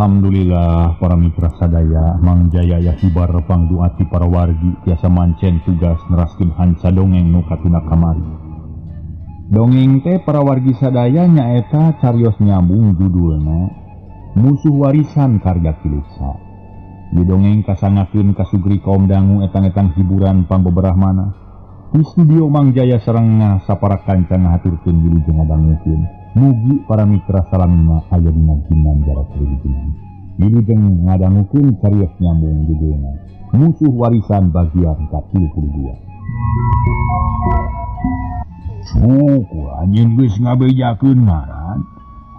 Alhamdulillah para mitra sadaya Mang Jaya Yahibar pangduati para wargi tiasa mancen tugas neraskeun hanca dongeng nu katuna kamari. Dongeng teh para wargi sadaya nyaeta carios nyambung judulna Musuh Warisan karya Kiluksa. Di dongeng kasangakeun kasugri kaum dangu etang-etang hiburan pangbeberah mana. Di studio Mang Jaya sareng sapara kanca ngahaturkeun wilujeng ngadangukeun. Mugi para mitra salamina aya dina ginanjar kawilujengan. Wilujeng ngadangukeun carios nyambung judulna Musuh Warisan bagian ka-32. Suku anjeun geus ngabejakeun ngaran.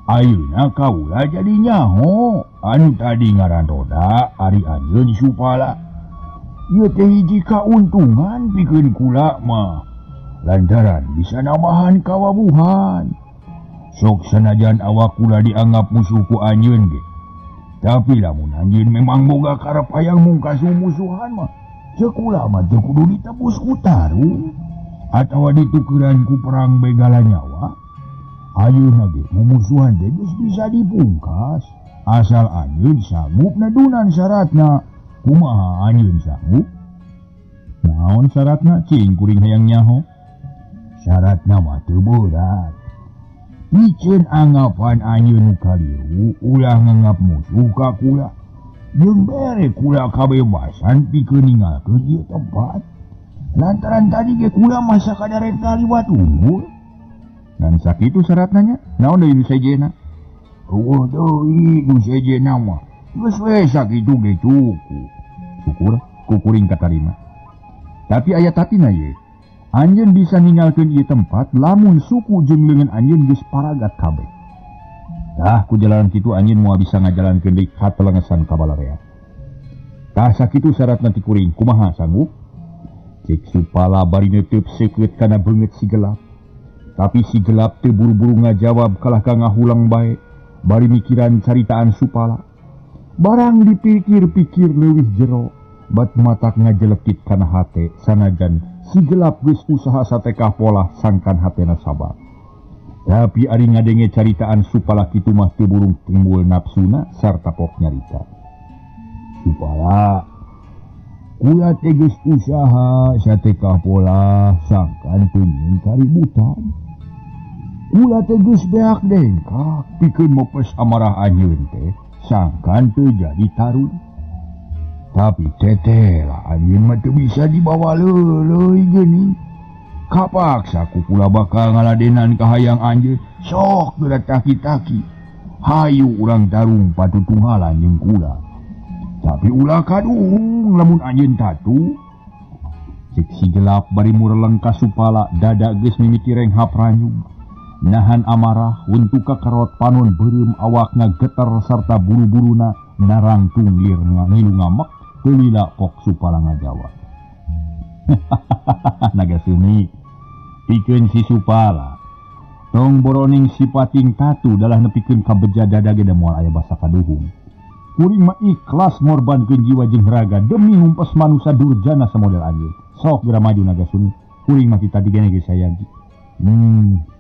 Ayeuna kaula jadi nyaho anu tadi ngaran Roda ari anjeun Supala. Ieu teh hiji kauntungan pikeun kula mah lantaran bisa nambahan kawabuhan. Sok sanajan awak kula dianggap musuh ku anjeun ge. Tapi lamun anjeun memang boga karep hayang mungkas musuhan mah, ceuk kula mah teu kudu ditebus ku tarung atawa ditukeran ku perang begala nyawa. Ayeuna ge mumusuhan teh geus bisa dipungkas asal anjeun sanggup nedunan syaratna. Kumaha anjeun sanggup? Naon syaratna cing kuring hayang nyaho? Syaratna mah teu berat. Miceun anggapan anjeun nu kaliru ulah nganggap musuh ka kula. Jeung bere kula kabebasan pikeun ninggalkeun ieu tempat. Lantaran tadi ge kula mah sakadar rek ngaliwat unggul. Dan sakitu syaratna nya? Naon deui nu sejena? Eueuh deui nu sejena mah. Geus we sakitu ge cukup. Syukur ku kuring katarima. Tapi aya tapina ye. Anjeun bisa ninggalkeun ieu tempat lamun suku jeung leungeun anjeun geus paragat kabeh. Tah ku jalanan kitu anjeun moal bisa ngajalankeun deui katelengesan ka balarea. Tah sakitu syaratna ti kuring, kumaha sanggup? Cek Supala bari neuteub seukeut kana beungeut si gelap. Tapi si gelap teu buru-buru ngajawab kalah ka ngahulang bae, bari mikiran caritaan Supala. Barang dipikir-pikir leuwih jero, bat matak ngajelekit kana hate sanajan si gelap geus usaha satekah pola sangkan hatena sabar. Tapi ari ngadenge caritaan Supala kitu mah teu burung timbul nafsuna sarta pok nyarita. Supala kula teh geus usaha satekah pola sangkan teu nyieun kaributan. Kula teh geus beak dengkak pikeun mopes amarah anjeun teh sangkan teu jadi tarung. Tapi teteh lah anjeun mah teu bisa dibawa leuleui geuning. Kapaksa ku kula bakal ngaladenan ka hayang anjeun. Sok geura taki-taki. Hayu urang tarung patutunghalan jeung kula. Tapi ulah kaduhung lamun anjeun tatu. Cek si gelap bari mureleng ka Supala dada geus mimiti renghap ranyug. Nahan amarah huntu kakerot panon beureum awakna geter sarta buru-buruna narangtung lir ngilu ngamek teu lila pok Supala ngajawab. Naga suni pikeun si Supala tong boroning sipating tatu dalah nepikeun ka beja dada ge da moal aya basa kaduhung. Kuring mah ikhlas ngorbankeun jiwa jeung raga demi ngumpes manusa durjana samodel anjeun. Sok geura maju Naga Suni, kuring mah kita digene ge sayagi.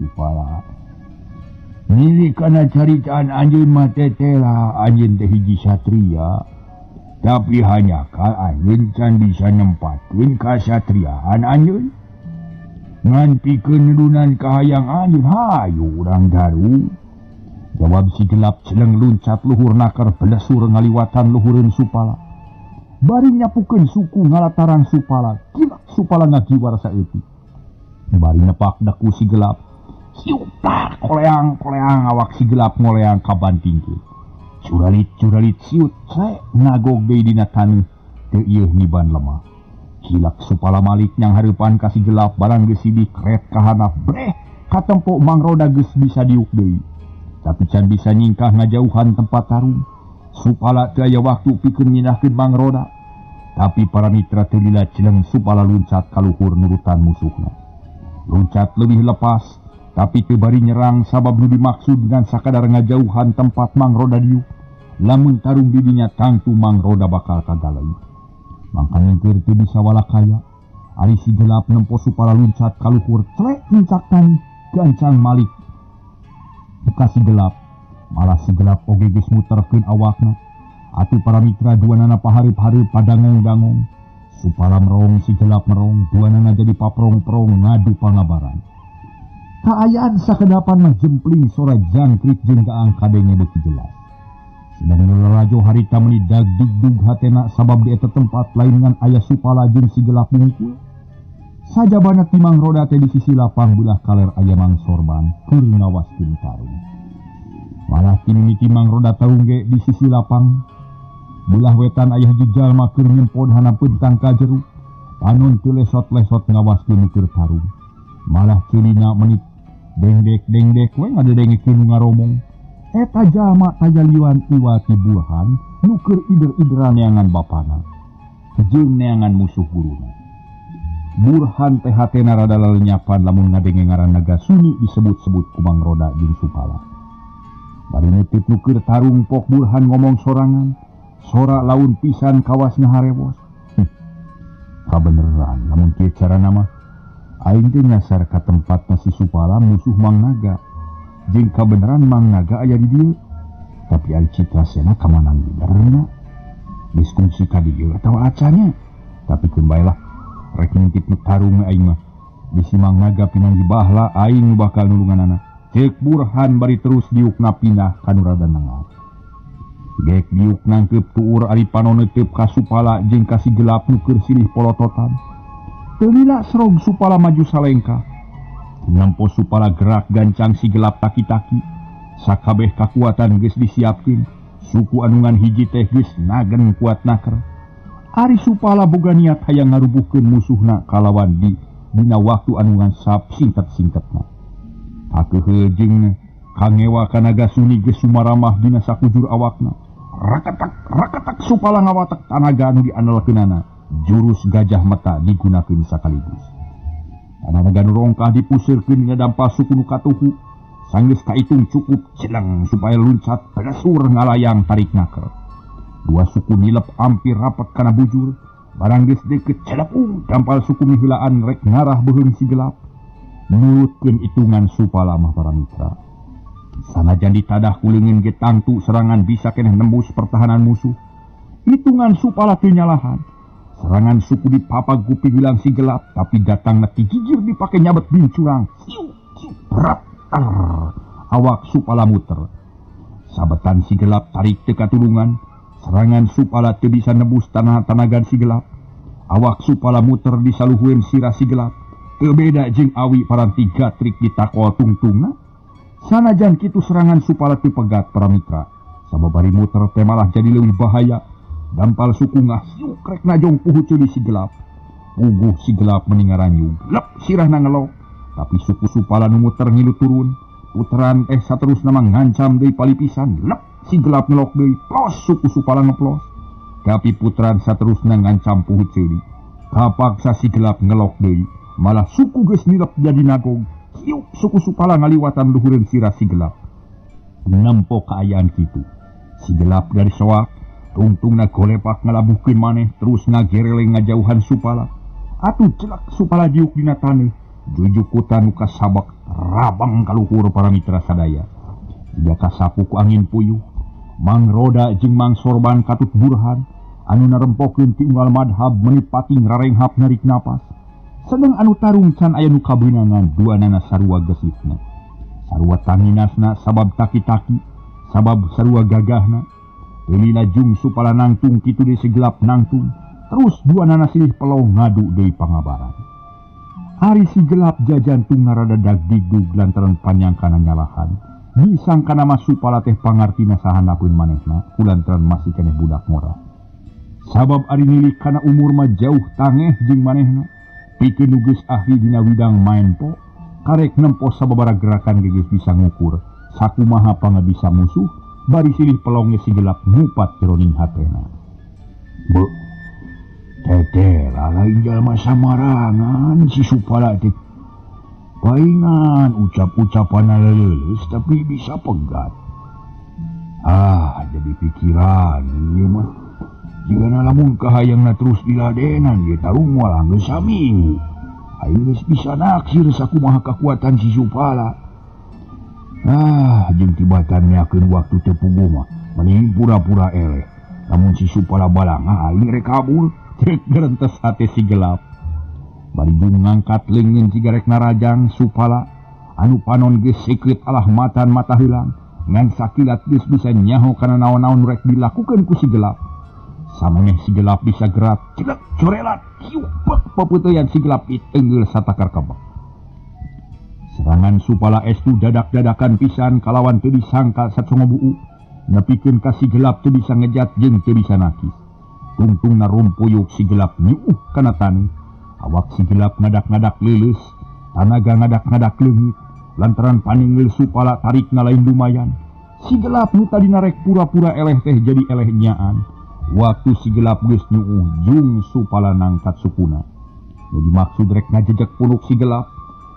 Supala milik kana caritaan anjeun mah teteh lah anjeun teh hiji satria. Tapi hanya kal anjeun can bisa nempatkeun kasatriaan anjeun. Ngan pikeun nedunan kahayang anjeun hayu urang daru. Jawab si gelap celeng luncat luhur nakar belesur ngaliwatan luhureun Supala. Bari nyapukeun suku ngalataran Supala, kilak Supala ngagiwar saeutik. Bari nepak daku si gelap. Siutak koleang-koleang awak si gelap ngoleang kabantingkeun. Curalit-curalit siut cek ngagog deui dina taneuh teu ieuh niban lemah. Kilak Supala malik nyang hareupan ka si gelap barang geus sidih kret ka handap breh katempo Mang Roda geus bisa diuk deui. Tapi can bisa nyingkah ngajauhan tempat tarung. Supala teu aya waktu pikeun nyindahkeun Mang Roda. Tapi para mitra teu lila celeng Supala luncat ka luhur nurutan musuhna. Loncat lebih lepas, tapi teu bari nyerang sabab nu dimaksud dengan sakadar ngajauhan tempat Mang Roda diuk. Lamun tarung didinya tangtu Mang Roda bakal kagalai. Mangka nyengkeur teu bisa walakaya. Ari si gelap nempo Supala luncat ka luhur, clek nincak taneuh, gancang malik ka si gelap. Malah si gelap oge geus muterkeun awakna. Atuh para mitra duanana pahareup-hareup padangong-dangong. Supala merong si gelap merong, duanana jadi paprong-prong ngadu pangabaran. Kaayaan sakedapan mah jempling sora jangkrik jeung gaang kadenge beuki jelas. Sedang lalajo harita meuni dagdigdug hatena sabab di eta tempat lain ngan aya Supala jeung si gelap mungkul. Sajabana ti Mang Roda teh di sisi lapang belah kaler aya Mang Sorban keur ngawaskeun tarung. Malah tinimiti Mang Roda tarung ge di sisi lapang belah wetan aya hiji jalma keur nyempod hanapeun tangka jeruk. Panon teu lesot-lesot ngawaskeun keur tarung. Malah ceulina menit dengdek-dengdek we ngadedengekeun nu ngaromong. Eta jalma tajaliwan iwati Burhan nu keur ider-ideran neangan bapana jeung neangan musuh guruna. Burhan teh hatena rada lalenyapan lamun ngadenge ngaran Nagasuni disebut-sebut ku Mang Roda jeung Supala. Bari nitip nu keur tarung pok Burhan ngomong sorangan, sora laun pisan kawas ngaharewos. Kabeneran lamun kieu carana mah aing teh nyasar ka tempatna si Supala musuh Mang Naga. Jeung kabeneran Mang Naga aya di dieu. Tapi ari Citrasena ka mana ngiderna? Geus kungsi ka dieu atawa acannya? Tapi keun bae lah. Rek ngintip nu tarung aing mah. Bisi Mang Naga pinanggih bahla aing nu bakal nulunganana. Ceuk Burhan bari terus diukna pindah ka nu rada nangap. Gek diuk nangkeup tuur ari panon neuteub ka Supala jeung ka si gelap nu keur silih polototan. Teu lila serog Supala maju salengkah. Nempo Supala gerak gancang si gelap taki-taki. Sakabeh kakuatan geus disiapkeun. Suku anu ngan hiji teh geus nagen kuat naker. Ari Supala boga niat hayang ngarubuhkeun musuhna kalawan di dina waktu anu ngan sap singkat-singkatna. Kakeuheuh jeung kangewa ka Nagasuni geus sumaramah dina sakujur awakna. Rakatak rakatak Supala ngawatek tanaga anu diandalkeunana. Jurus gajah mata digunakeun sakaligus. Tanaga nu rongkah dipuseurkeun dina dampal suku nu katuhu. Sanggeus kaitung cukup celeng supaya luncat penesur ngalayang tarik naker. Dua suku nilep hampir rapat kana bujur. Barang geus deukeut celepung dampal suku miheulaan rek ngarah beuheung si gelap. Nurutkeun itungan Supala mah para mitra. Sanajan ditadah ku leungeun ge tangtu serangan bisa keneh nembus pertahanan musuh. Hitungan Supala teu nyalahan. Serangan suku dipapag ku pigilang si gelap, tapi datangna ti gigir dipake nyabet bincurang. Siu siu rat tar. Awak Supala muter. Sabetan si gelap tarik teu katulungan. Serangan Supala teu bisa nebus tanagan si gelap. Awak Supala muter disaluhueun sirah si gelap. Teu beda jeung awi paranti gatrik ditakol tungtungna. Sanajan kitu serangan Supala teu pegat para mitra. Sabab bari muter teh malah jadi leuwih bahaya. Dampal suku ngasiuk rek najong puhu ceuli si gelap. Puguh si gelap meni ngaranyug. Lep sirahna ngelok. Tapi suku Supala nu muter ngilu turun. Puteran teh saterusna mah ngancam deui palipisan. Lep si gelap ngelok deui, plos suku Supala ngeplos. Tapi puteran saterusna ngancam puhu ceuli. Kapaksa si gelap ngelok deui, malah suku geus nilep jadi nagog. Siuk suku Supala ngaliwatan luhureun sirah si gelap. Nempo kaayaan kitu. Si gelap dari soak, tungtungna golepak ngalabuhkeun maneh terus ngagereleng ngajauhan Supala. Atuh celak Supala diuk dina taneuh. Jujukutan nu kasabak rabang kaluhur para mitra sadaya. Jika kasapu ku angin puyuh, Mang Roda jeung Mang Sorban katut Burhan anu narempokeun ti unggal madhab meuni pating rarenghap narik napas. Sedeng anu tarung can aya nu kabeunangan duanana sarua gesitna. Sarua tanginasna sabab taki-taki, sabab sarua gagahna. Teu lila jung Supala nangtung kitu deui si gelap nangtung. Terus duanana silih pelong ngadu deui pangabaran. Ari si gelap jajantungna rada dagdigdug lantaran panyangkana nyalahan. Disangkana mah Supala teh pangartina sahanapeun manehna kulantaran masih keneh budak ngora. Sabab ari nilik kana umur mah jauh tangeh jeung manehna. Pikeun nu geus ahli dina widang maen po, karek nempo sababaraha gerakan ge geus bisa ngukur sakumaha pangabisa musuh, bari silih pelongge si gelap ngupat jeroning hatena. Beuh, teteh lain jalma samarangan si Supala teh. Paingan ucap-ucapan leuleus tapi bisa pegat. Ah, jadi pikiran ieu mah. Jigana lamun kahayangna terus diladenan ge tarung moal geus saminggu. Aing geus bisa naksir sakumaha kakuatan si Supala. Ah, jeung tibatan meakeun waktu teu puguh mah mending pura-pura eleh. Lamun si Supala balangah aing rek kabur. Cek gerentes hate si gelap. Bari jeung ngangkat leungeun cigarek narajang Supala anu panon geus seukeut alah matan mata heulang. Ngan sakilat geus bisa nyaho kana naon-naon rek dilakukeun ku si gelap. Samemeh si gelap bisa gerak, cilek corelat, kiuk pek pepeuteyan si gelap ditenggel satakar kebek. Serangan Supala estu dadak-dadakan pisan kalawan teu disangka sacongo buu. Nepikeun ka si gelap teu bisa ngejat jeung teu bisa nakis. Tungtungna rumpuyuk si gelap nyuuh kana taneuh. Awak si gelap ngadak-ngadak leuleus, tanaga ngadak-ngadak leungit. Lantaran paninggel Supala tarikna lain lumayan. Si gelap nu tadina rek pura-pura eleh teh jadi eleh nyaan. Waktu si gelap geus nyuuh jung Supala nangkat sukuna. Nu dimaksud rek ngajejek punuk si gelap.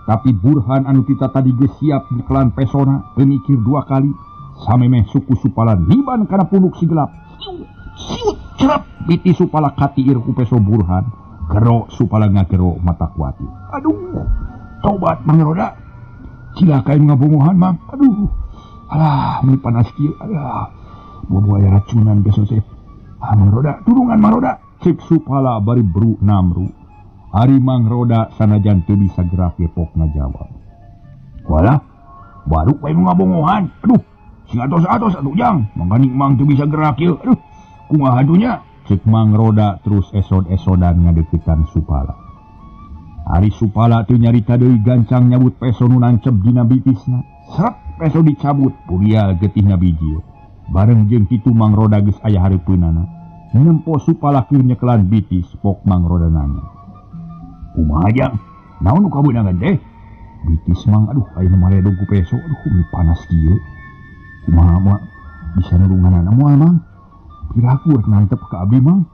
Tapi Burhan anu tita tadi geus siap nyekelan pesona, teu mikir dua kali, samemeh suku Supala niban kana punuk si gelap. Siut, siut, cerep, piti Supala katiir ku peso Burhan. Gero Supala ngagero mata kuatir. Aduh, tobat Mang Roda. Cilaka nu ngabongohan Mang. Aduh, alah, meuni panas kieu. Alah, bobo aya racunan peso teh. Ah, Mang Roda, tulungan Mang Roda. Cek Supala bari bru namru. Ari Mang Roda sanajan teu bisa gerak gepok ngajawab. Walah, baru we nu ngabongohan. Aduh, sing atos-atos atuh jang, mangkaning Mang teu bisa gerak ieu. Aduh, kumaha dunya? Cek Mang Roda terus esod-esodan ngadeukeutan Supala. Ari Supala teu nyarita deui gancang nyabut peso nu nancep dina bitisna. Sret peso dicabut, purial getihna bijil. Bareng jeung kitu Mang Roda geus aya hareupeunana. Nempo Supala keur nyekelan bitis, pok Mang Roda nanya. Kumaha jang? Naon nu kabeunangan teh? Bitis Mang, aduh aya nu maledog ku peso, aduh meni panas kieu. Kumaha mah bisa nulunganana moal Mang? Piraku rek ngantep ka abdi Mang.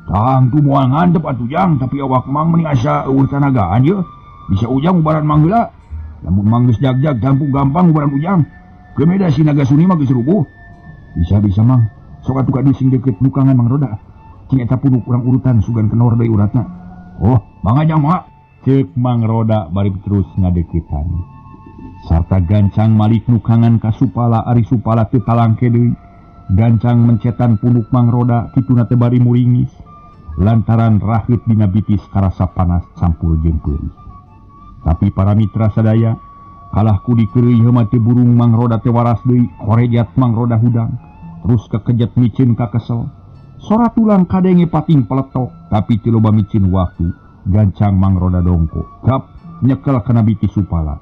Tangtu moal ngantep atuh jang, tapi awak Mang meni asa eueuh tanagaan yeuh. Bisa ujang ubaran Mang heula. Lamun Mang geus jag-jag gampung gampang ubaran ujang. Keun da si Naga Suni mah geus rubuh. Bisa-bisa Mang. Sok atuh ka dieu sing deukeut nukangan Mang Roda. Cing eta punuk urang urutan sugan kenor deui uratna. Oh, Mang ajang mah. Ceuk Mang Roda bari terus ngadeuketan. Sarta gancang malik nukangan ka Supala, ari Supala teu talangke deui. Gancang mencetan punuk Mang Roda kituna teh bari muringis. Lantaran raheut dina bitis karasa panas campur jeung peurih. Tapi para mitra sadaya, kalah ku dikeureuy mah teu burung Mang Roda teh waras deui, korejat Mang Roda hudang. Terus kekejet micin ka kesel. Sora tulang kadenge pating peletok, tapi teu loba micin waktu. Gancang Mang Roda dongko, gap nyekel kana bitis Supala.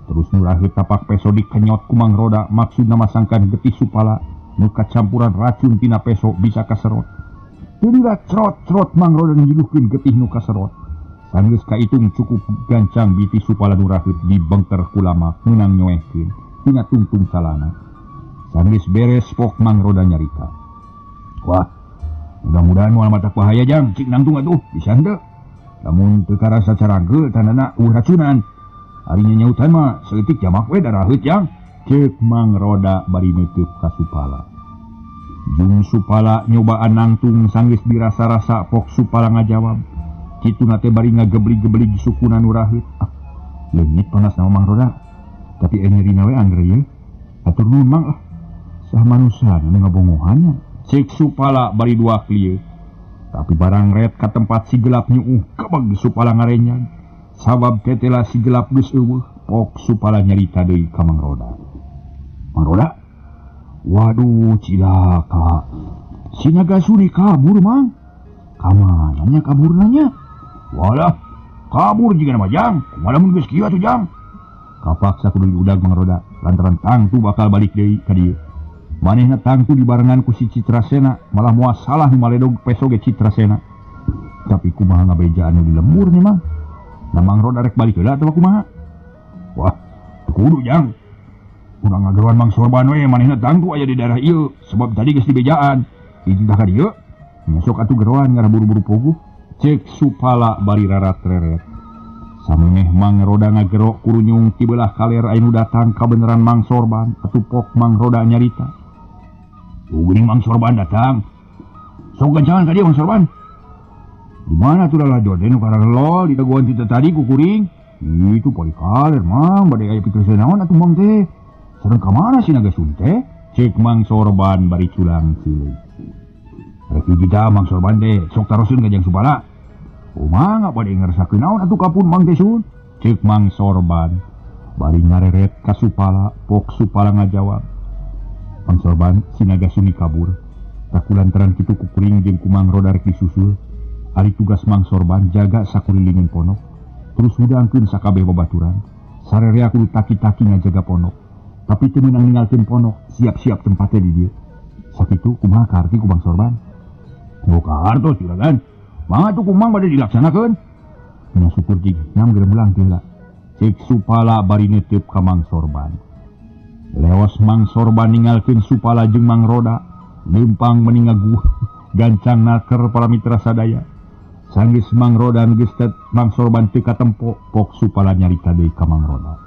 Terus nu raheut tapak peso dikenyot ku Mang Roda, maksudna masangkan getih Supala nu kacampuran racun tina peso bisa kaserot. Teu crot-crot Mang Roda nyiluhkeun getih nu kaserot. Sanggeus kaitung cukup gancang bitis Supala nu raheut dibengker ku lamak meunang nyoehkeun tina tungtung calana. Sanggeus beres pok Mang Roda nyarita. Wah, mudah-mudahan moal matak bahaya jang, cik nangtung atuh, bisa henteu. Lamun teu karasa carangkeul tandana eueuh racunan. Ari nyanyautan mah saeutik jamak we daraheut jang. Ceuk Mang Roda bari neuteuk ka Supala. Jung Supala nyobaan nangtung sanggeus dirasa-rasa pok Supala ngajawab. Kituna teh bari ngageblig-geblig sukuna nu raheut. Ah, leungit panas nama Mang Roda. Tapi nyerina we angger ieu. Atur nuhun Mang lah. Sah manusia nu ngabongohannya. Ceuk Supala bari dua klieu. Tapi barang ret ka tempat si gelap nyuuh kebeg Supala ngarenyang. Sabab tetela si gelap geus eueuh, pok Supala nyarita deui ka Mang Roda. Mang Roda, waduh cilaka. Si Naga Suni kabur Mang. Ka mana nya kaburna nya? Walah, kabur jiga mah jang. Kumaha lamun geus kieu atuh jang? Kapaksa kudu diudag Mang Roda lantaran tangtu bakal balik deui ka dieu. Manehna tangtu dibarengan ku si Citrasena, malah moal salah nu maledog peso ge Citrasena. Tapi kumaha ngabejaan nu di lembur nya Mang? Nah Mang Roda rek balik heula atawa kumaha? Wah, kudu jang. Urang ngageroan Mang Sorban we manehna tangtu aya di daerah ieu sebab tadi geus dibejaan. Dititah ka dieu, masuk atuh geroan ngarah buru-buru puguh. Ceuk Supala bari rarat-reret. Samemeh Mang Roda ngagero kurunyung ti beulah kaler aya nu datang kabeneran Mang Sorban, atuh pok Mang Roda nyarita. Tuh geuning Mang Sorban datang. Sok gancangan ka dieu Mang Sorban. Di mana tuh lalajo teh nu kararelol di dagoan kita tadi ku kuring. Itu poli kaler Mang, bade aya pikir naon atuh Mang teh. Sareng ka mana si Naga Suni teh? Cek Mang Sorban bari culang cilik. Rek hiji da Mang Sorban teh sok taroskeun ka Jang Supala. Kumaha bade ngersakeun naon atuh kapun Mang teh Sun? Cek Mang Sorban bari ngareret ka Supala, pok Supala ngajawab. Mang Sorban si Naga Suni kabur. Takulantaran kitu ku kuring jeung ku Mang Roda rek disusul. Ari tugas Mang Sorban jaga sakulilingan pondok. Terus hudangkeun sakabeh babaturan. Sarerea kudu taki-taki ngajaga pondok. Tapi teu meunang ninggalkeun pondok, siap-siap tempatnya di dieu. Sakitu kumaha kaharti ku Mang Sorban? Boga hartos juragan. Mangga atuh ku Mang bade dilaksanakeun. Nya syukur jig, nyam geureulang teh heula. Cek Supala bari neuteup ka Mang Sorban. Leos Mang Sorban ninggalkeun Supala jeung Mang Roda, leumpang meni ngaguh gancang naker para mitra sadaya. Sanggeus Mang Roda geus Mang Sorban teu katempo, pok Supala nyarita deui ka Mang Roda.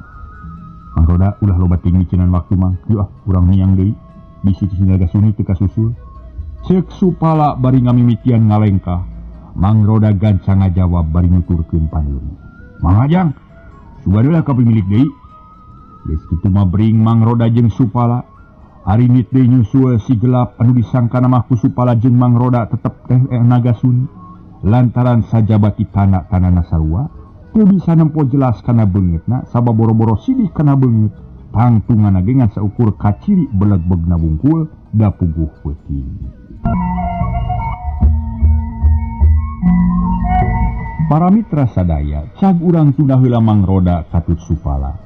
Mang Roda ulah loba tinggi cinan waktu Mang. Yuk ah, urang miang deui. Bisi si Naga Suni teu kasusul. Ceuk Supala bari ngamimitian ngalengkah. Mang Roda gancang ngajawab bari nuturkeun pandeuri. Mang Ajang, sugan heula ka pemilik deui. Geus kitu mah bring Mang Roda jeung Supala. Ari nit deui nyusul si gelap anu disangkana mah ku Supala jeung Mang Roda tetep teh Naga Suni. Lantaran sajabati tanah-tanahna sarua teu bisa nempo jelas kana beungeutna sabab boro-boro sidih kana beungeut tangtunganna ge ngan saukur kaciri beleg-begna bungkul da puguh peuting. Para mitra sadaya, cag urang tunda heula Mang Roda katut Supala.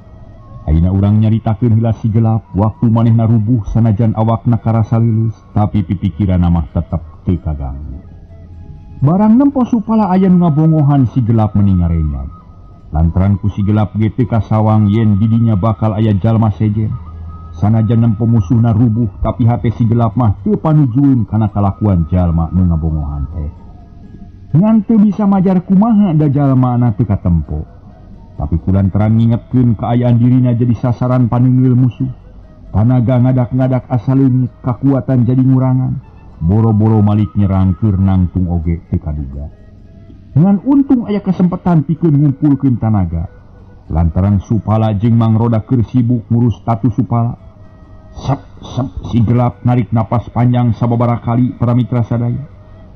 Ayeuna urang nyaritakeun heula si gelap waktu manehna rubuh sanajan awakna karasa leuleus tapi pipikiranna mah tetep teu kaganggu. Barang nempo Supala aya nu ngabongohan si gelap meni ngarenyag. Lantaran ku si gelap ge teu kasawang yen didinya bakal aya jalma sejen. Sanajan nempo musuhna rubuh tapi hate si gelap mah teu panujueun kana kalakuan jalma nu ngabongohan teh. Ngan teu bisa majar kumaha da jalmana teu katempo. Tapi kulantaran ngingetkeun kaayaan dirina jadi sasaran paneunggeul musuh. Tanaga ngadak-ngadak asa leungit, kakuatan jadi ngurangan. Boro-boro malik nyerang keur nangtung oge teu kaduga. Ngan untung aya kesempatan pikeun ngumpulkeun tanaga. Lantaran Supala jeung Mang Roda keur sibuk ngurus tatu Supala. Sep sep si gelap narik napas panjang sababaraha kali para mitra sadaya.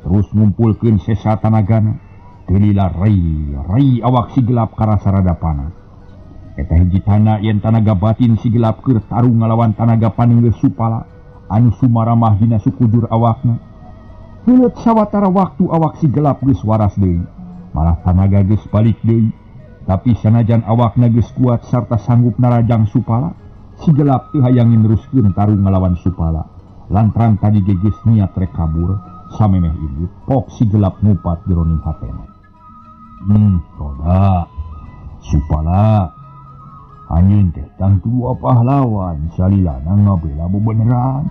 Terus ngumpulkeun sesa tanagana. Teu lila rei rei awak si gelap karasa rada panas. Eta hiji tanda yen tanaga batin si gelap keur tarung ngalawan tanaga paneunggeul Supala anu sumaramah dina sukujur awakna. Heuleut sawatara waktu awak si gelap geus waras deui, malah tanaga geus balik deui. Tapi sanajan awakna geus kuat sarta sanggup narajang Supala, si gelap teu hayang neruskeun tarung ngalawan Supala. Lantaran tadi ge geus niat rek kabur, samemeh indit pok si gelap ngupat jeroning hatena. Roda Supala anjeun teh tangtu pahlawan salilana ngabela bebeneran.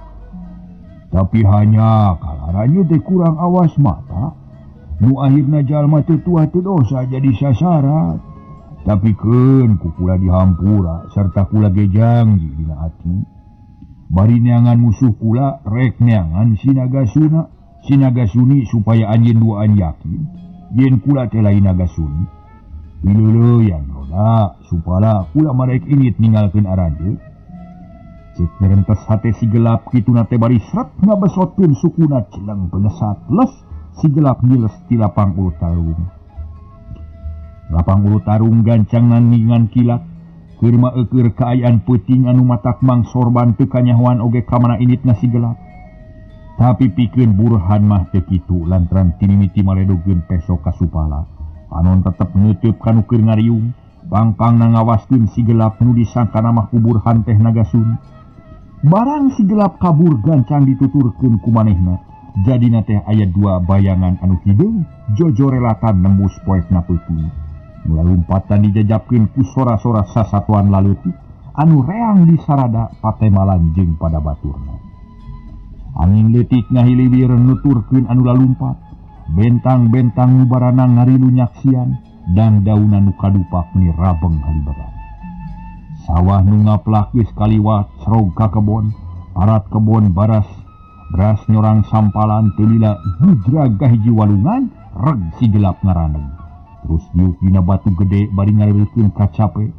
Tapi hanya kalaranya teh kurang awas mata. Nu akhirna jalma teu tuah teu dosa jadi sasaran. Tapi keun ku kula dihampura sarta kula ge jangji dina ati. Bari neangan musuh kula rek neangan si Naga Suna, si Naga Suni supaya anjeun duaan yakin yen kula teh lain Naga Suni. Pileuleyan Roda Supala kula marek init ninggalkeun aranjeun. Cek nyerentes hate si gelap kituna teh bari sret ngabesotkeun sukuna celeng penesat les si gelap nyiles ti lapang ulu tarung. Lapang ulu tarung gancangna ningan kilat. Keur mah eueur kaayaan peuting anu matak Mang Sorban teu kanyahoan oge ka mana initna si gelap. Tapi pikeun Burhan mah teu kitu lantaran tinimiti maledogeun peso ka Supala. Anon tetep neuteub kanu keur ngariung. Pangpangna ngawaskeun si gelap nu disangkana mah ku Burhan teh Naga Suni. Barang si gelap kabur gancang dituturkeun ku manehna. Jadina teh aya dua bayangan anu hideung jojorelatan nembus poekna peuting. Mula lumpatan dijajapkeun ku sora-sora sasatuan laleutik anu reang disarada patemalan jeung pada baturna. Angin leutik ngahiliwir nuturkeun anu lalumpat. Bentang-bentang nu baranang ngarilu nyaksian dan daunan nu kadupak ni rabeng halibaran. Sawah nu ngaplak geus kaliwat serog ka kebon, parat kebon baras beras nyorang sampalan teu lila gujrag ka hiji walungan reg si gelap ngaraneg. Terus diuk dina batu gede bari ngareukeun kacape.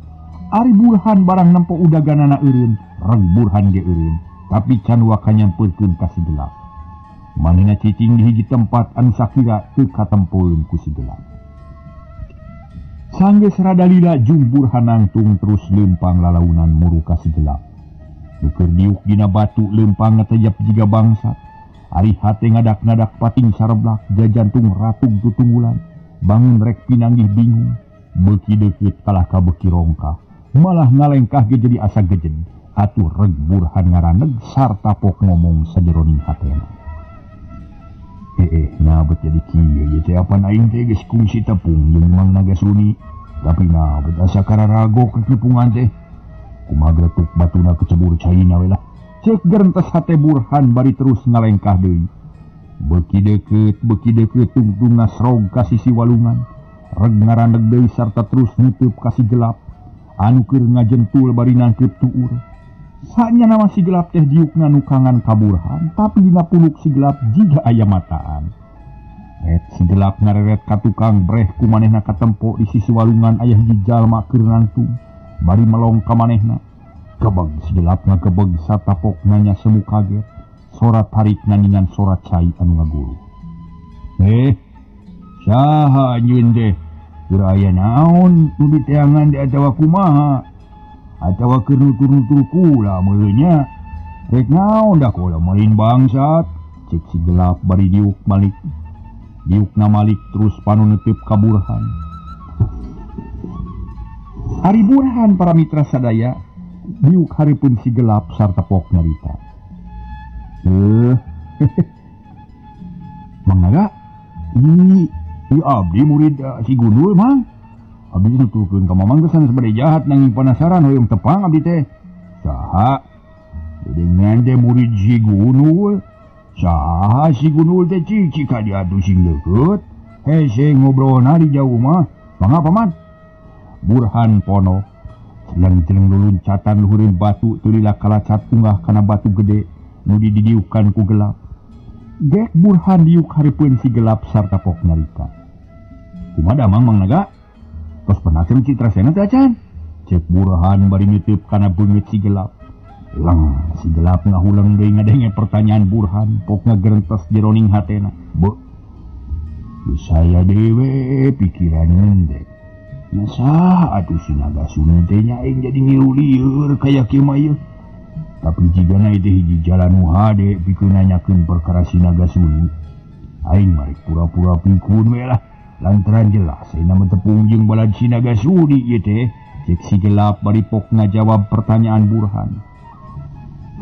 Ari Burhan barang nempo udaganana eureun, reg Burhan ge eureun, tapi can waka nyampeurkeun ka si gelap. Manehna cicing di hiji tempat anu sakira teu katempoeun ku si gelap. Sanggeus rada lila jung Burhan nangtung terus leumpang lalaunan muru ka si gelap. Nu keur diuk dina batu leumpang ngatejap jiga bangsat. Ari hate ngadak-ngadak pating sareblak, jajantung ratug tutunggulan. Bangun rek pinanggih bingung, beuki deukeut kalah ka beuki rongkah. Malah ngalengkah ge jadi asa gejed. Atuh reg Burhan ngaraneg sarta pok ngomong sajeroning hatena. Nah bet jadi kieu ye teh apan aing teh geus kungsi tepung jeung Mang Naga Suni. Tapi nah bet asa kararagok kepungan teh. Kumaha geletuk batuna kecebur caina we lah. Cek gerentes hate Burhan bari terus ngalengkah deui. Beuki deukeut tungtungna srog ka sisi walungan. Reg ngaraneg deui sarta terus nutup ka si gelap. Anu keur ngajentul bari nangkeup tuur. Sanya nama si gelap teh diukna nukangan ka Burhan, tapi dina puluk si gelap jiga aya mataan. Et si gelap ngareret ka tukang breh ku manehna katempo di sisi walungan aya hiji jalma keur nangtung bari melong ka manehna. Gebeg si gelap ngagebeg satapok nanya semu kaget. Sora tarik nandingan sora cai anu ngaguru. Saha anjeun teh? Keur aya naon nu diteangan di atawa kumaha? Atawa keur nutur-nutur kula meureun nya. Rek naon da kula main bangsat? Cek si gelap bari diuk malik. Diukna malik terus panu neuteup ka Burhan. Ari Burhan para mitra sadaya diuk hareupeun si gelap sarta pok nyarita. Mang Naga, ieu abdi murid si Gundul Mang. Abdi nuturkeun ka Mamang teh sanes bade jahat nanging penasaran hoyong tepang abdi teh. Saha? Dengan teh murid si Gundul. Saha si Gundul teh cici ka diadu sing deukeut. Hese ngobrolna di jauh mah. Mangga paman. Burhan pono. Jeleng-jeleng luluncatan luhureun batu teu lila kalacat unggah kana batu gede nu didiukan ku gelap. Gek Burhan diuk hareupeun si gelap sarta pok nyarita. Kumaha damang Mang Naga? Tos pernah sareng Citrasena teh acan? Cek Burhan bari nitip kana beungeut si gelap. Leng si gelap ngahuleng deui ngadenge pertanyaan Burhan, pok ngagerentes jeroning hatena. Beuh. Saya dewe pikiran ngendek. Masa atuh si Naga Suni teh nya aing jadi ngilu lieur kaya kieu mah ieu. Tapi jigana teh hiji jalan nu hade pikeun nanyakeun perkara si Naga Suni. Aing mah rek pura-pura pikun we lah. Lantaran jelas aing mah tepung jeung balad si Naga Suni ieu teh. Cek si gelap bari pok ngajawab pertanyaan Burhan.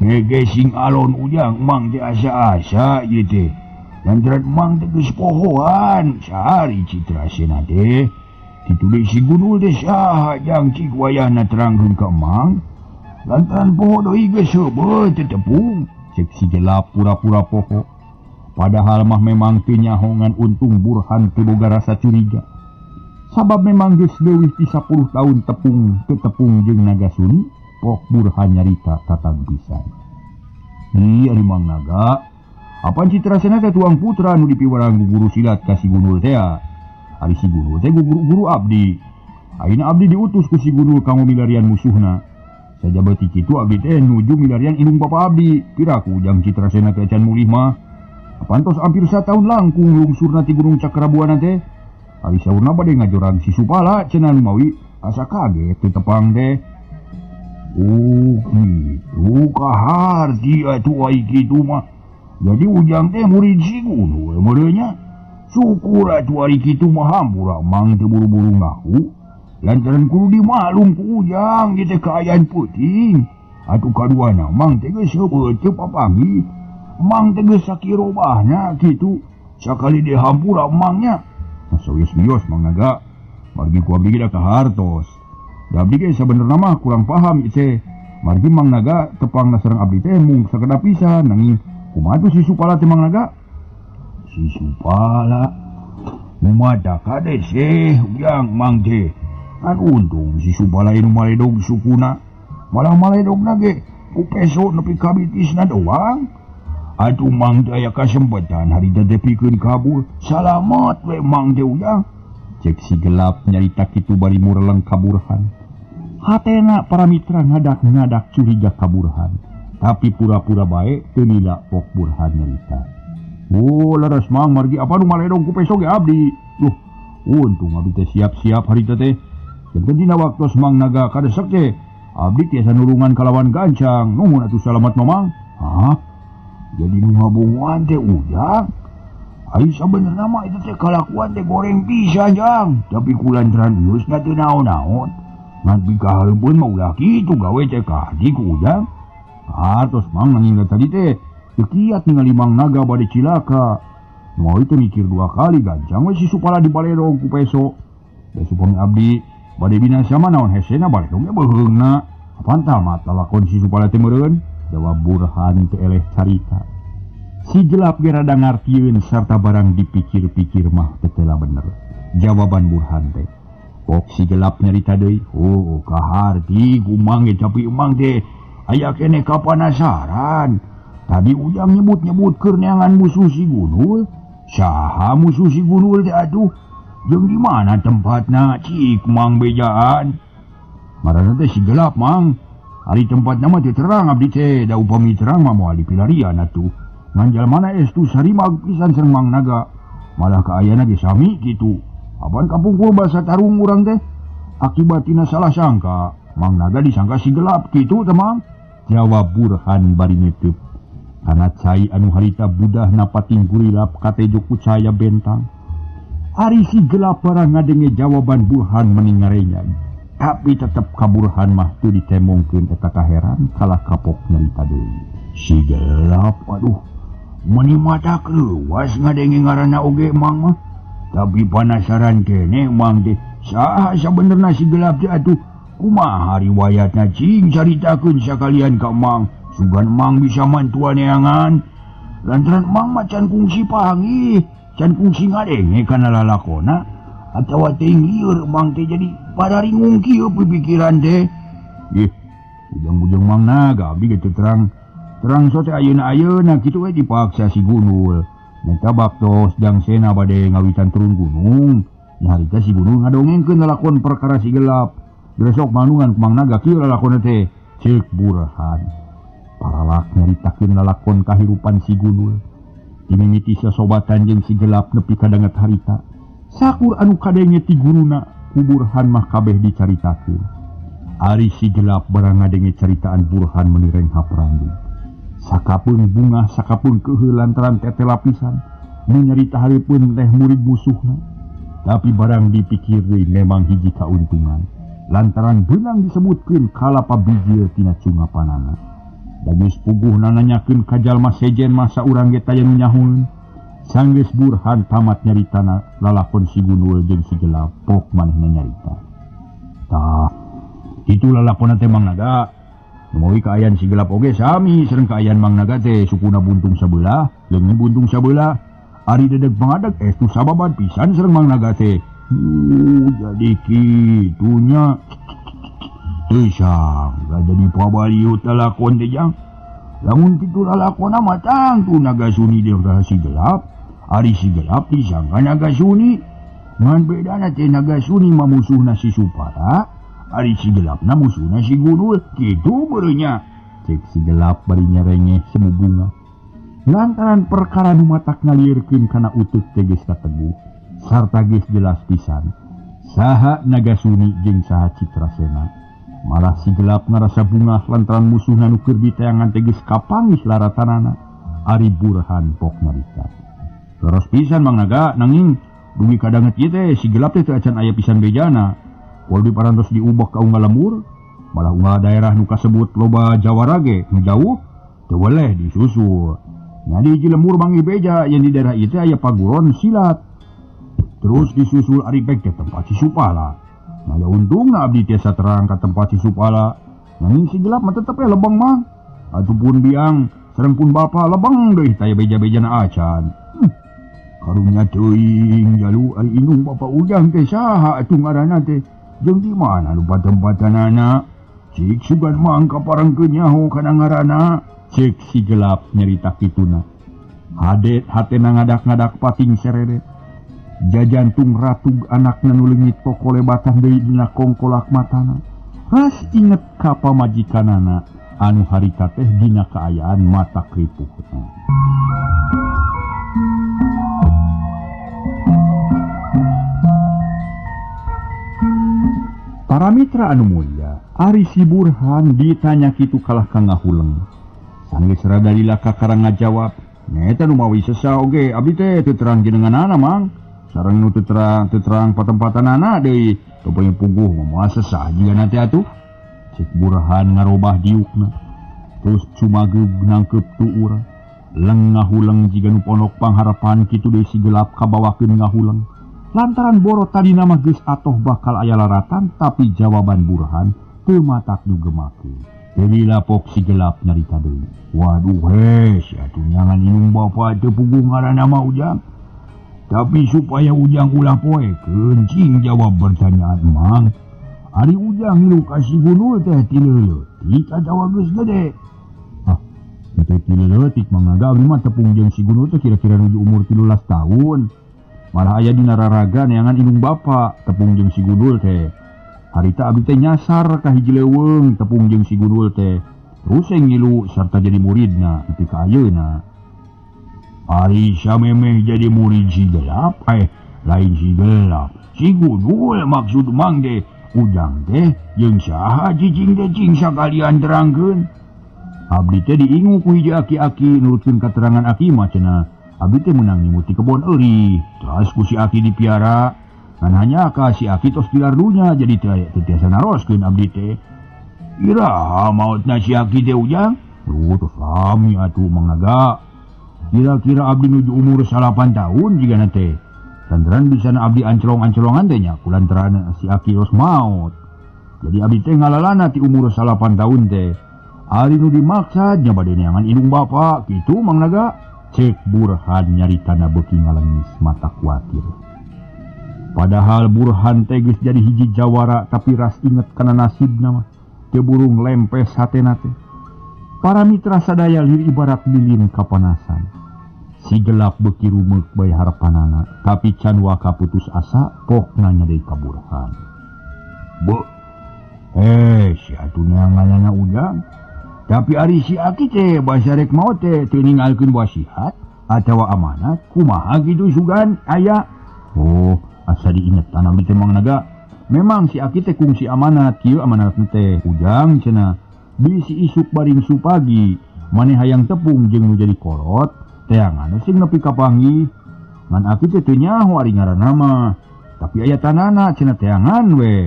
Gege sing alon ujang mang teh asa-asa ieu teh. Lantaran mang teh geus pohoan sahari Citrasena teh. Kitu deui si Gundul teh saha jang cik wayahna terangkeun ka Mang. Lantaran poho deui geus heubeut teu tepung. Cek si gelap pura-pura poho. Padahal mah memang teu nyahongan untung Burhan teu boga rasa curiga. Sabab memang geus leuwih ti 10 tahun tepung teu tepung jeung Naga Suni, pok Burhan nyarita tatag pisan. Ih ari Mang Naga, apan Citrasena teh tuang putra nu dipiwarang ku guru silat ka si Gundul teh? Ari si Gundul teh guru abdi. Ayeuna abdi diutus ku si Gundul kanggo milarian musuhna. Sajaba ti kitu abdi teh nuju milarian indung bapa abdi. Piraku ujang Citrasena teh acan mulih mah. Apan tos hampir satahun langkung lungsurna ti Gunung Cakrabuana teh. Ari saurna bade ngajorang si Supala cenah lumawi asa kaget teu tepang teh. Oh kitu kaharti atuh ai kitu mah. Jadi ujang teh murid si Gundul meureun nya. Syukur atuh ari kitu mah hampura Mang teu buru-buru ngaku. Lantaran kudu dimaklum ku ujang ieu teh kaayaan peuting. Atuh kaduana Mang teh geus heubeut teu papanggih. Mang teh geus sakirobahna kitu. Sakali dihampura Mang nya. Masa geus bios Mang Naga. Margi ku abdi ge da kahartos. Da abdi ge sabenerna mah kurang paham ieu teh. Margi Mang Naga tepangna sareng abdi teh mung sakedap pisan nanging kumaha tuh si Supala teh Mang Naga? Si Supala mumada kade sih ujang Mang teh. Kan untung si Supala nu maledog sukuna. Malah maledogna ge ku peso nepi ka bitisna doang. Atuh Mang teh aya kasempatan harita teh pikeun kabur. Salamat we Mang teh ujang. Cek si gelap nyarita kitu bari mureleng ka Burhan. Hatena para mitra ngadak-ngadak curiga ka Burhan, tapi pura-pura bae teu lila pok Burhan nyarita. Oh, leres Mang margi apa nu maledong ku peso ge abdi. Duh, untung abdi teh siap-siap harita teh. Janten dina waktos Mang Naga kadesek teh, abdi tiasa nulungan kalawan gancang. Nuhun atuh salamat Mamang. Hah? Jadi nu ngabunguan teh Ujang. Ai sabenerna mah itu teh kalakuan teh goreng pisan Jang, tapi kulantaran geus na teu naon-naon. Ngan pikahareupeun mah ulah kitu gawe teh kahdi ku Ujang. Ah, tos Mang nanging tadi teh teu kiat ningali Mang Naga bade cilaka. Mau itu mikir dua kali gancang we si Supala dibaledog ku peso. Da supami abdi bade binasa mah naon hesena baledog ge beuheungna. Apaan tamat lalakon si Supala teh meureun? Jawab Burhan teu eleh carita. Si gelap ge rada ngartieun sarta barang dipikir-pikir mah teu tela bener. Jawaban Burhan teh. Pok si gelap nyarita deui, "Oh, kaharti kumang ge tapi emang teh aya keneh kapanasaran. Tadi Ujang nyebut-nyebut keur neangan musuh si Gunul. Saha musuh si Gunul teh atuh? Jeung di mana tempatna cik Mang bejaan?" Marana teh si gelap Mang. Ari tempatna mah teu terang abdi teh, da upami terang mah moal dipilarian atuh. Ngan jalmana estu sarimag pisan sareng Mang Naga. Malah kaayana ge sami kitu. Apan kapungkur basa tarung urang teh. Akibat tina salah sangka, Mang Naga disangka si gelap kitu teh Mang. Jawab Burhan bari ngeteup. Kana cai anu harita budahna pating gurilap katejo ku caya bentang. Ari si gelap barang ngadenge jawaban Burhan meni ngarenyag. Tapi tetep ka Burhan mah teu ditemongkeun eta kaheran kalah kapok nyarita deui. Si gelap aduh meni mata leuwas ngadenge ngaranna oge Mang mah. Tapi panasaran keneh Mang teh saha sabenerna si gelap teh atuh? Kumaha riwayatna cing caritakeun sakalian ka Mang. Sugan Mang bisa mantuan neangan. Lantaran Mang mah can kungsi panggih, can kungsi ngadenge kana lalakona atawa teh lieur Mang teh jadi padaringung kieu pipikiran teh. Ih, ujang-ujang Mang Naga abdi ge teu terang. Terang so teh ayeuna-ayeuna kitu we dipaksa si Gunul. Neta baktos Jang Sena bade ngawitan turun gunung. Nya harita si Gunul ngadongengkeun lalakon perkara si gelap. Besok manungan ku Mang Naga kieu lalakonna teh. Ceuk Burhan. Paralak nyaritakeun lalakon kahirupan si Gunul. Dimimiti sasobatan jeung si gelap nepi ka danget harita. Sakur anu kadenge ti guruna ku Burhan mah kabeh dicaritakeun. Ari si gelap barang ngadenge caritaan Burhan meuni renghap rambut. Sakapeung bungah sakapeung keuheuh lantaran tetela pisan. Nu nyarita hareupeun teh murid musuhna. Tapi barang dipikir deui memang hiji kauntungan. Lantaran beunang disebutkeun kalapa bijil tina cungapanana. Da geus puguhna nanyakeun ka jalma sejen masa urang ge taya nu nyahueun. Sanggeus Burhan tamat nyaritana lalakon si Gunul jeung si gelap pok manehna nyarita. Tah, kitu lalakonna teh Mang Naga. Numawi kaayaan si gelap oge sami sareng kaayaan Mang Naga teh sukuna buntung sabelah, leungeun buntung sabelah. Ari dedeg pangadeg estu sababan pisan sareng Mang Naga teh. Jadi kitunya. Teu sangka jadi pabaliut lalakon teh Jang. Lamun kitu lalakonna mah tangtu Naga Suni deui ka si gelap. Ari si gelap disangka Naga Suni. Ngan bedana teh Naga Suni mah musuhna si Supala, ari si gelapna musuhna si Gunul. Kitu beureunnya. Cek si gelap bari nyarengeh semu bunga. Lantaran perkara nu matak ngalieurkeun kana uteuk teh geus kateguh sarta geus jelas pisan saha Naga Suni jeung saha Citrasena. Malah si gelap ngarasa bungah lantaran musuhna nu keur diteangan teh geus kapanggih laratanana. Ari Burhan pok nyarita. Leres pisan Mang Naga nanging dugi kadanget ieu teh si gelap teh teu acan aya pisan bejana. Walau diparantos diubah ka unggal lembur, malah unggal daerah nu kasebut loba jawara ge nu jauh teu weleh disusul. Nya di hiji lembur manggih beja yen di daerah ieu teh aya paguron silat. Terus disusul ari pek teh tempat si Supala. Nah ya untungna abdi tiasa terang ka tempat si Supala. Nanging si gelap mah tetep we lebeng Mang. Atuh biang sareng pun bapa lebeng deui taya beja-bejana acan. Karunya teuing jalu ari indung bapa Ujang teh saha atuh ngaranna teh? Jeung di mana lupa tempatanana? Cik sugan Mang kaparengkeun nyaho kana ngaranna. Cek si gelap nyarita kituna. Hade hatena ngadak-ngadak pating sereret. Jajantung ratug anakna nu leungit pokolebatan deui dina kongkolak matana. Ras inget ka pamajikanana anu harita teh dina kaayaan mata kripuhna. Para mitra anu mulia, ari si Burhan ditanya kitu kalah ka ngahuleng. Sanggeus rada lila kakara ngajawab, "Nyaeta nu mawi sesa oge abdi teh teu terang jenenganana Mang. Sareng nu teu terang patempatanana deui. Teu puguh moal sesah jiga nanti atuh." Cek Burhan ngarobah diukna. Terus cumageug nangkeup tuur. Leng ngahuleng jiga nu pondok pangharapan kitu deui si gelap kabawakeun ngahuleng. Lantaran boro tadi nama geus atoh bakal aya laratan, tapi jawaban Burhan teu matak nu gemakeun. Jadi lapok si gelap nyarita deui. Waduh he, si atuh nyangan indung bapa teu puguh ngaranna mah Ujang. Tapi supaya Ujang ulah poekeun, cing jawab pertanyaan Mang. Ari Ujang ngilu ka si Gundul teh ti leutik atawa geus gede? Ah, teh ti leutik Mang Naga abdi mah tepung jeung si Gundul teh kira-kira nuju umur 13 tahun. Malah aya dina raraga neangan indung bapa tepung jeung si Gundul teh. Harita abdi teh nyasar ka hiji leuweung tepung jeung si Gundul teh. Terus ngilu sarta jadi muridna nepi ka ayeuna. Ari samemeh jadi murid si gelap, lain si gelap. Si Gundul maksud Mang teh Ujang teh jeung saha cicing teh cing sakalian terangkeun. Abdi teh diingu ku hiji aki-aki nurutkeun katerangan aki mah cenah. Abdi teh meunang ngimu ti kebon eurih. Terus ku si aki dipiara. Ngan hanya ka si aki tos tilar dunya jadi teu tiasa naroskeun abdi teh. Iraha maotna si aki teh Ujang? Duh tos lami atuh Mang Naga. Kira-kira abdi nuju umur 8 tahun jigana teh. Lantaran bisa abdi anclong-anclongan teh nya kulantaran si aki tos maot. Jadi abdi teh ngalalana ti umur 8 tahun teh. Ari nu dimaksa nya bade neangan indung bapa kitu Mang Naga. Cek Burhan nyaritana beuki ngalengis mata kuatir. Padahal Burhan teh geus jadi hiji jawara tapi ras inget kana nasibna mah. Teu burung lempes hatena teh. Para mitra sadaya lir ibarat lilin kapanasan. Si gelap beuki rumeuk bae harapanana, tapi can waka putus asa pokna nya deui ka Burhan. Beuh. Si atuh neanganna Ujang. Tapi ari si aki teh basa rek maot teh teu ninggalkeun wasiat atawa amanat kumaha kitu sugan aya. Oh, asa diingetan abdi teh Mang Naga. Memang si aki teh kungsi amanat kieu amanat teh Ujang cenah. Bisi isuk baring supagi maneh hayang tepung jeung nu jadi kolot teangan sing nepi ka panggih. Ngan aki teh teu nyaho ari ngaranna mah. Tapi aya tanana cenah teangan we.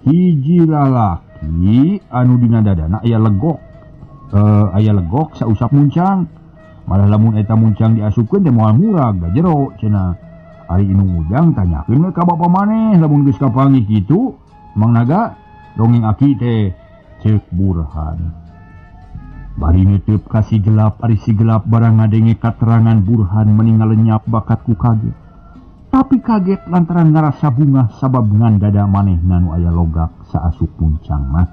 Hiji lalaki anu dina dadana aya legok. Aya legok sausap muncang. Malah lamun eta muncang diasupkeun teh moal murag da jero cenah. Ari indung Ujang tanyakeun we ka bapa maneh lamun geus kapanggih kitu Mang Naga dongeng aki teh ceuk Burhan. Bari nitip ka si gelap, ari si gelap barang ngadenge katerangan Burhan meni ngalenyap bakat ku kaget. Tapi kaget lantaran ngarasa bungah sabab ngan dada manehna nu aya logak saasup muncang mah.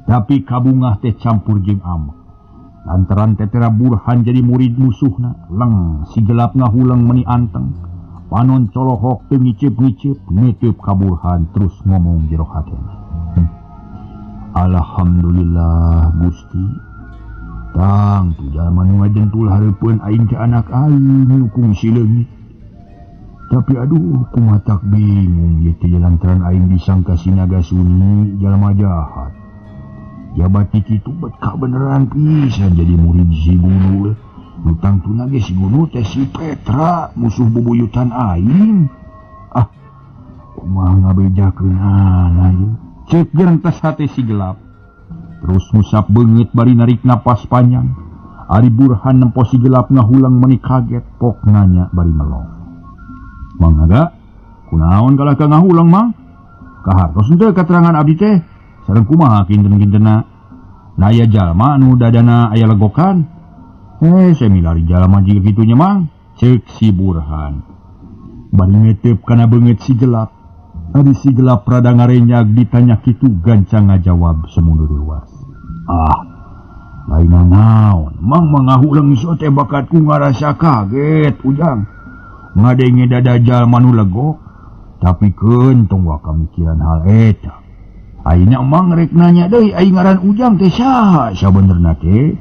Tapi kabungah teh campur jeung amek. Lantaran tetera Burhan jadi murid musuhna, leng si gelap ngahuleng meni anteng. Panon colohok teu ngiceup-ngiceup nitip ka Burhan terus ngomong jero hatena. Alhamdulillah Gusti. Tang tu jalma nu ngajentul hareupeun aing teh anak aing nu kungsi leungit. Tapi aduh kumatak bingung ieu teh lantaran aing disangka si Naga Sunyi jalma jahat. Jabat kitu bet kabeneran pisan jadi murid si Gundul. Nu tangtuna ge si Gundul teh si Petra musuh bubuyutan aing. Ah, kumaha ngabejakeunana ieu? Cek gerentes hate si gelap. Terus ngusap beungeut bari narik napas panjang. Ari Burhan nempo si gelap ngahulang meni kaget pok nanya bari melong. Mang Naga, kunaon kalah ka ngahulang Mang? Kahartos henteu katerangan abdi teh. Sareng kumaha kinten-kintenna? Na aya jalma anu dadana aya legokan. Saya milari jalma jiga kitu nya Mang. Ceuk si Burhan. Bari ngetep kana beungeut si gelap. Ari si gelap rada ngarenyag ditanya kitu gancang ngajawab semundur luas. Ah, lain naon, Mang mangahuleng so teh bakatku ngarasa kaget Ujang. Ngadenge dada jalma nu legok, tapi keun tong waka mikiran hal eta. Ayeuna Mang rek nanya deui ai ngaran Ujang teh saha sabenerna teh?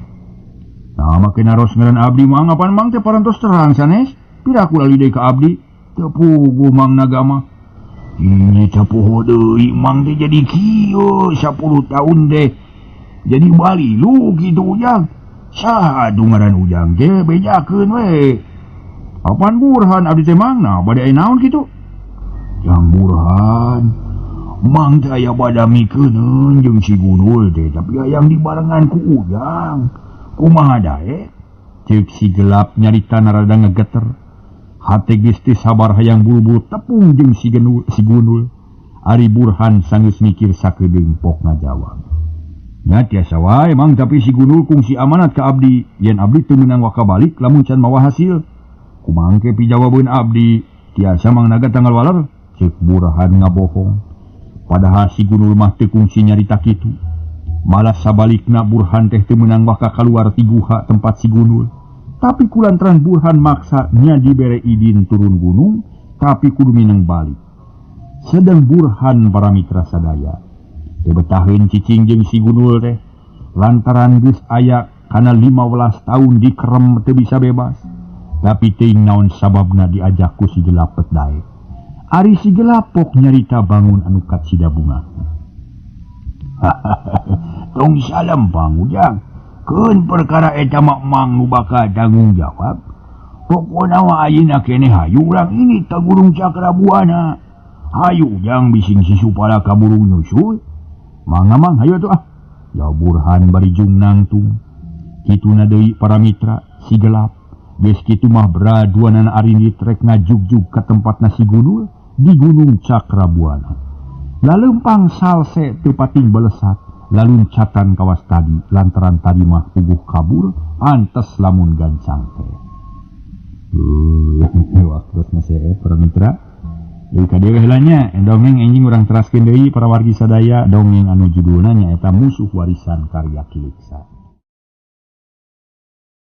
Nah make naros ngaran abdi Mang apan Mang teh parantos terang sanes? Piraku lali deui ka abdi? Teu puguh Mang naga mah. Ini teu poho deui Mang teh jadi kieu 10 tahun teh. Jadi balilu kitu Ujang. Saha atuh ngaran Ujang teh bejakeun we. Apan Burhan abdi teh Mang nah bade aya naon kitu? Jang Burhan. Mang teh aya badamikeun jeung si Gunul teh tapi hayang dibarengan ku Ujang. Kumaha daek? Ceuk si gelap nyarita narada ngegeter. Hate geus teu sabar hayang buru-buru tepung jeung si Gunul. Ari Burhan sanggeus mikir sakedeung pok ngajawab. Nya tiasa wae Mang tapi si Gunul kungsi amanat ka abdi yen abdi teu meunang waka balik lamun can mawa hasil. Kumaha engke pijawabeun abdi? Tiasa Mang naga tanggal waler? Ceuk Burhan ngabohong. Padahal si Gunul mah teu kungsi nyarita kitu. Malah sabalikna Burhan teh teu meunang waka kaluar ti guha tempat si Gunul. Tapi kulantaran Burhan maksa nya dibere idin turun gunung, tapi kudu mineng balik. Sedang Burhan para mitra sadaya teu betaheun cicing jeung si Gunul teh lantaran geus aya kana 15 tahun dikerem teu bisa bebas. Tapi teuing naon sababna diajak ku si gelap daek. Ari si gelapok nyarita bangun anu kacida bunga. Tong salam Bang Ujang. Keun perkara eta mah Mang nu bakal tanggung jawab. Pokona mah ayeuna keneh hayu urang ini ka Gunung Cakrabuana. Hayu Ujang bising si Supala ka burung nyusul. Mangga Mang hayu atuh ah. Ya Burhan bari jung nangtung. Kituna deui para mitra si gelap. Geus kitu mah beraduanana arindit rek ngajugjug ka tempatna si Gunul di Gunung Cakrabuana. Lalempang salse teu pating belesat, laluncatan kawas tadi lantaran tadi mah puguh kabur pantes lamun gancang teh. Waktosna seep para mitra. Deui ka dieu heula nya, dongeng enjing urang teraskeun deui para wargi sadaya dongeng anu judulna nyaeta Musuh Warisan karya Kiliksa.